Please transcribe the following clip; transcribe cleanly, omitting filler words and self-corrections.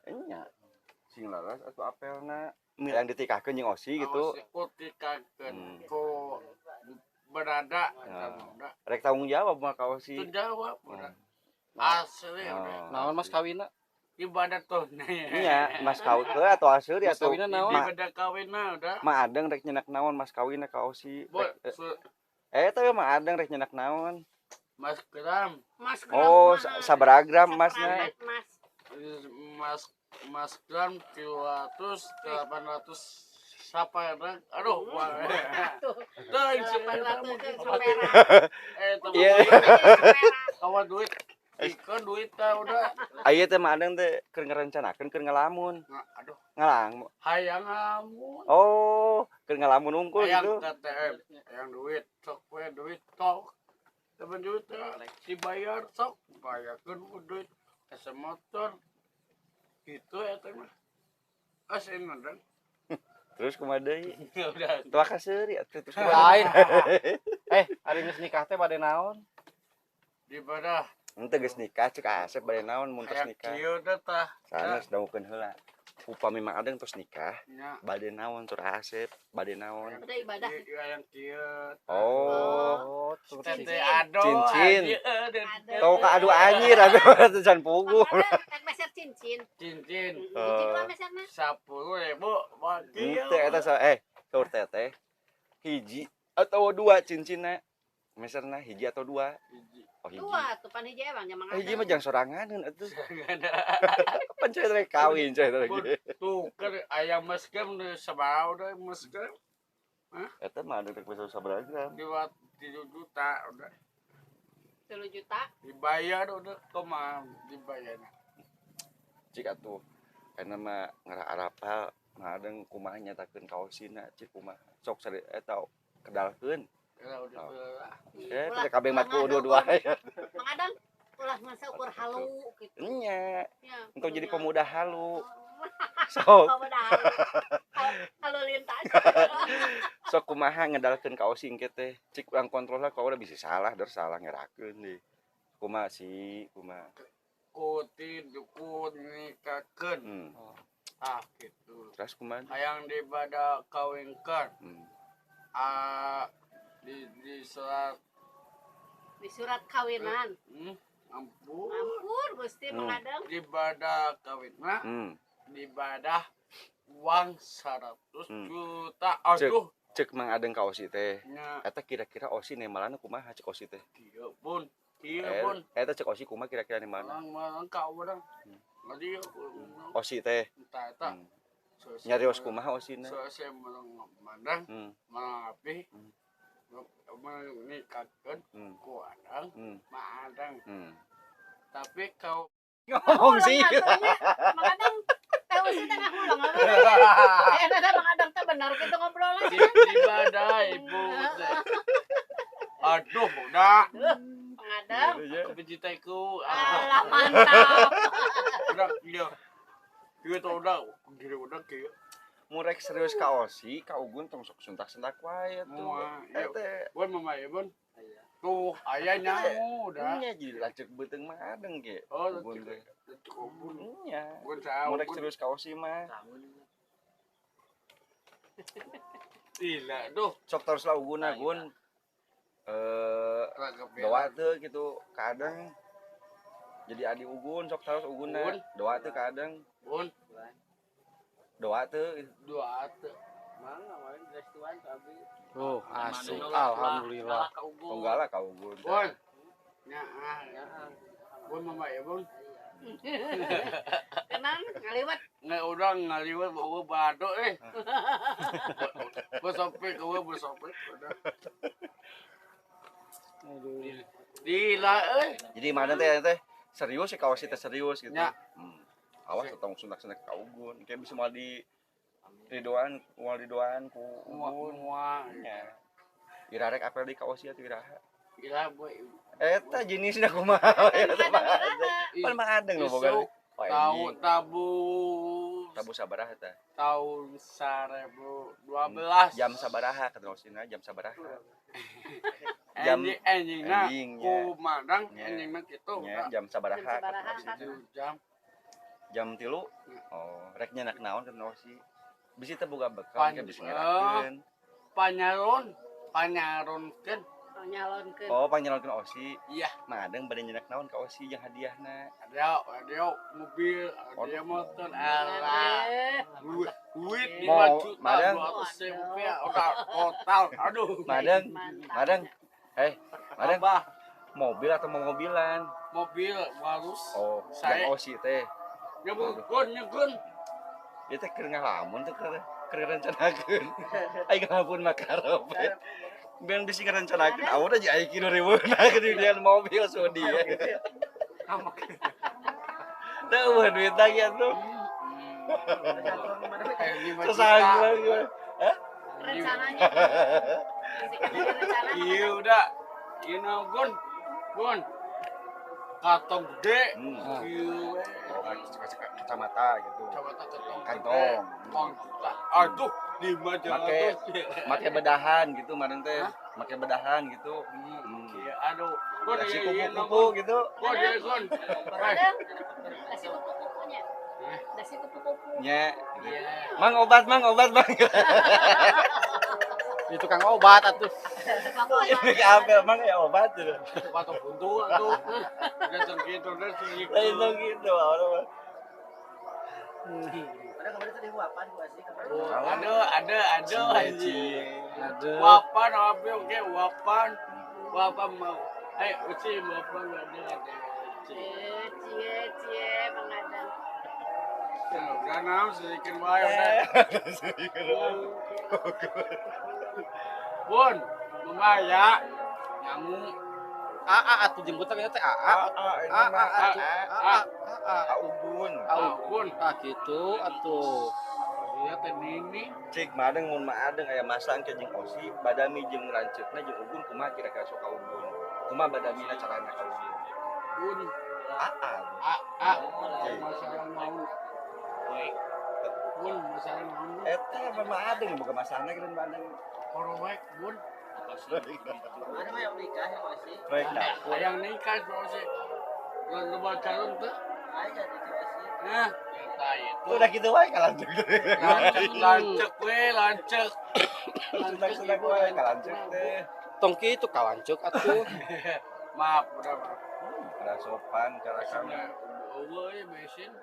Nya. Sing laras atuh apelna. Yang ditikahkeun jeung Osi gitu. Ku tikahkeun ku berada Nah. udah. Rek tanggung jawab mah ka Osi. Itu jawab udah. Asli udah. Naon mas kawinna? Ibadah tuh. Nya, mas kawin ke atau asli Mas atuh. kawinna naon? Ibadah kawinna udah. Ma Adeng rek nyenak naon mas kawinna ka Osi. Bo, Rek, tapi Ma Adeng rek nyenak naon? Mas gram. Mas gram. Oh, mah. sabaraha gram emasna? Saperampat mas. Mas mas gram 300 800 siapa aduh wah. Tuh, Tuh, 800 saperak. Teman Iya. kawan duit ikan duit tah udah. Aya teh Ma Adeng teh keur ngarencanakeun keur ngalamun. Nah, aduh, Ngalang. hayang ngamun. Oh, keur ngalamun unggul Hayang gitu. KTM, hayang duit sok we duit sok 8 juta dibayar sok bayarkeun ku duit asa motor gitu ya teh mah asli nondang. Terus kumaha deui? Udah. Tua kaseuri atuh terus kumaha? Lain. Ari geus nikah teh bade naon? Di pada Henteu geus nikah cek Asep bade naon mun tos hayang nikah. Kieu teh tah. Sanes dangukeun heula. Upami Mang Adeng tos nikah, Nya. bade naon tur Asep, bade naon? Udah ibadah. Hayang kieu. Oh, Oh, tur Teh cincin. ado Cincin. aja, Tau ka adu anjir atuh can puguh. Mang Adeng rek meser cincin. Cincin. Cincin mah meserna. 10.000 wah kieu. Henteu eta saur teteh hiji atau dua cincinna. Meserna hiji atau dua? Hiji. Oh, hiji. Dua tuh pan hiji emang Mang Hiji Adeng. mah jang soranganeun atuh. Pan coy teh kawin coy teh. Tuh kan ayam mas gram sabaraha udah mas gram? Eta mah ada rek meser sabaraha gram? 2 7 juta udah. 3 juta. Dibayar udah kumaha dibayar? Cik atuh karena mah ngarah arapal Mang Adeng kumaha nyatakeun ka Osina cik kumaha sok sari eta kedalkeun. Ya udah. Oh. Ulah- Teh kabeh mat ku ulah dua-dua. Mang Adeng ulah masa ukur halu gitu. Nya, Ya, engkau jadi kudunya. pemuda halu. Sok Pemuda halu. Halu lintas. Sok kumaha ngedalkeun ka Osi engke teh. Cik urang kontrol lah kalau udah bisa salah der salah ngerakeun deui. Kumaha sih, kumaha? Ku ku nikahkeun. Ah gitu. Terus kumaha? Hayang dibada kawinkeun. Ah di surat Di surat kawinan. Ampun. Ampun Gusti Mang Adeng. Dibada kawinna dibadah uang 100 juta. Aduh. Cek Mang Adeng ka Osi teh. Nya. Eta kira-kira Osi nemalana kumaha cek Osi teh? Kieu pun. Kieu pun. Eta cek Osi kumaha kira-kira nemalana? Malang malang ka urang. Ngadi Osi teh. Entah eta. Nyarios kumaha Osina? Selesai malang mandang, malang api. Menikahkan ku Adang, Ma Adang. Tapi kau Ngomong sih. Mang Adeng teh Osi teh ngahuleng. Eta Mang Adeng teh bener gitu ngobrolnya. Di badai ibu. Aduh, udah. Mang Adeng. Aku mencintaiku. Alah mantap. Udah, iya. Iya tuh udah, gini udah kieu. Murek serius ka Osi, ka Ugun tong sok sentak-sentak wae tuh. Moal, iya. Eta Bun mama ya, Bun. Tuh, ayah nyamu udah. Nya jadi lanceuk beuteung Mang Adeng ge. Oh, Ugun teh. lanceuk Ugun. Nya. Bun saya Murek Ugun. serius ka Osi mah. Gila, duh. Sok terus lah Uguna, Gun. Doa teu gitu kadang jadi adi Ugun sok terus Uguna. Ugun. Doa teu kadang. Bun. Doa teu. Doa teu. Oh, asik. Alhamdulillah. Oh, enggak lah ka Ugun. Bun. Nya, ah. Bun mama ya, Bun. Kenang ngaliwat. Nggak udah ngaliwat bawa badok eh. Bosopik, gue bosopik udah. Aduh. Gila eh. Jadi mana teh teh serius sih ka Osi teh serius gitu. Nya. Awas tong suntak-suntak ka Ugun. Kayak bisa mal di ridoan, moal didoan ku Ugun. Mua. Nya. Ira rek apel di ka Osi atuh iraha. Gila boy. Eta jenisna kumaha Mang eta Adeng mah. iraha. Pan Mang Adeng nu boga. Isuk Oh, tahu anjing. tabu Tabu sabaraha teh? Tahun 2012. Jam sabaraha kata Osina jam sabaraha? Jam Anjing anjingna anjing, ku nya. mandang Nya. anjing mah kitu Nya, jam sabaraha Jam sabaraha, kata Osina. 7 jam. Jam 3. Oh, rek nyenak naon ka Osi. Bisi teh boga bekal ke bisi ngerakeun. Panyaron, panyaronkeun. Oh, nyalonkeun. Oh, pangnyalonkeun Osi. Iya. Madeng bade nyenak naon ka Osi jeung hadiahna. Ada mobil, ada motor, alah. Duit Mau, 5 juta, Madang. 200 rupiah, udah total. Aduh. Madeng, Mantap. Madeng. Madeng, Apa? Mobil atau mau mobilan? Mobil harus. Oh, Saya- yang Osi teh. Nyegun, nyegun. Ieu teh keur ngalamun teh keur keur ngarencanakeun. Aing ngalamun mah karep. Ben bisi ngarencanakeun aweun aja aing kieu riweuhna keur dia mobil sudi. Teu eueuh duit lagi atuh. Sesang gue. Rencananya. Rencana. Iya udah. Iya gun. Gun. Katong gede. Iya. Oh, kacamata gitu. Kacamata katong gede. Kantong. Tong juta. Aduh, 5 juta. Make bedahan gitu madeng teh. Make bedahan gitu. Iya, aduh. Gun, Kasih iya, iya, kupu-kupu gitu. Gun, iya, gun. Madeng. Kasih kupu-kupunya. Kasih kupu-kupu. Nya. Iya. Mang obat, mang obat, mang. Di tukang obat atuh. Ini apa mang ya obat gitu. Patok buntu atuh. Datang gitu, datang gitu. Lain dong gitu orang mah. Ada kemarin tadi huapan gua sih kemarin. Oh, ada, Cie, Aduh. Wapan, apa oke, wapan. Wapan mau. Uci, wapan ada. Cie, cie, cie, Mang Adang. Udah naon sedikit wae udah. Bun, lumaya. Nyangu. AA atuh jemput teh teh AA. A AA atuh. A AA. AA. A Ubun. Bun. Ah gitu atuh. Iya teh nini. Cik madeng mun mah adeng aya masa engke jeung Osi, badami jeung lanceukna jeung Ubun kumaha kira-kira sok ka Ubun. Kumaha badamina carana ka Ubun. Bun. A A. A A. Masalah naon. Bun, masalah naon. Eta mah adeng boga masana kieu madeng. Korowek, bun. Ada mah yang nikah yang masih. Baik dapur. Hayang nikah sih. Loba calon teh. Aja itu masih. Nah, eta itu. Udah gitu wae kalanceuk. Lancek, lancek we, lancek. Sudak-sudak wae kalanceuk teh. Tong kitu kalanceuk atuh. Maaf, udah. Kada sopan cara kami. Eueuh bensin.